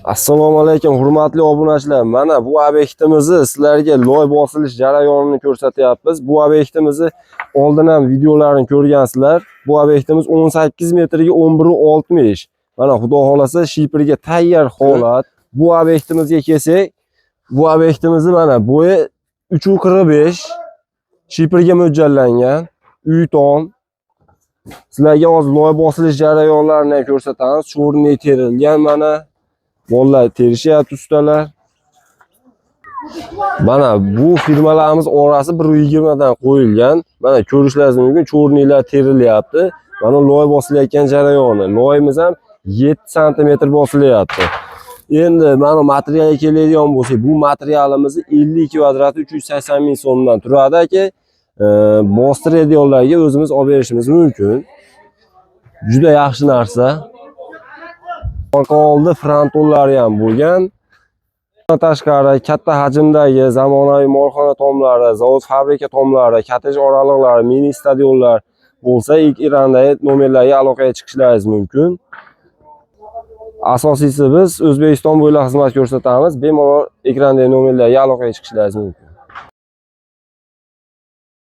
Assalomu alaykum, hurmatli obunachilar. Mana bu obyektimizni sizlarga loy bosilish jarayonini ko'rsatyapmiz. Bu obyektimizni oldin ham videolarini ko'rgansizlar. Bu obyektimiz 18 metrga 11.60. Mana xudo xolasa shiferga tayyor holat. Bu obyektimizga kelsak, bu obyektimizni mana bo'yi 3.45, shiferga mo'ljallangan uy tom. Sizlarga hozir loy bosilish jarayonlarini ham ko'rsatamiz. Chorniy terilgan mana. Bolalar terishyapti, ustalar. Mana bu firmalarimiz orasi 1.20 dan qo'yilgan. Mana ko'rishlaringiz mumkin, chorniylar terilyapti. Mana loy bosilayotgan jarayoni. Loyimiz ham 7 sm bosilyapti. Endi mana materialga keladigan bo'lsak, bu materialimiz 50 kvadrati 380 ming so'mdan turadi aka. Bostiradiganlarga o'zimiz olib berishimiz mumkin. Juda yaxshi narsa. Orqa oldi frontonlari ham bo'lgan. Bundan tashqari katta hajmdagi zamonaviy molxona tomlari, zavod fabrika tomlari, kottej oraliqlari, mini stadionlar bo'lsa, ekrandagi nomerlarga aloqaga chiqishlaringiz mumkin. Asosiysi, biz O'zbekiston bo'ylab xizmat ko'rsatamiz. Bemalol ekrandagi nomerlarga aloqaga chiqishlaringiz mumkin.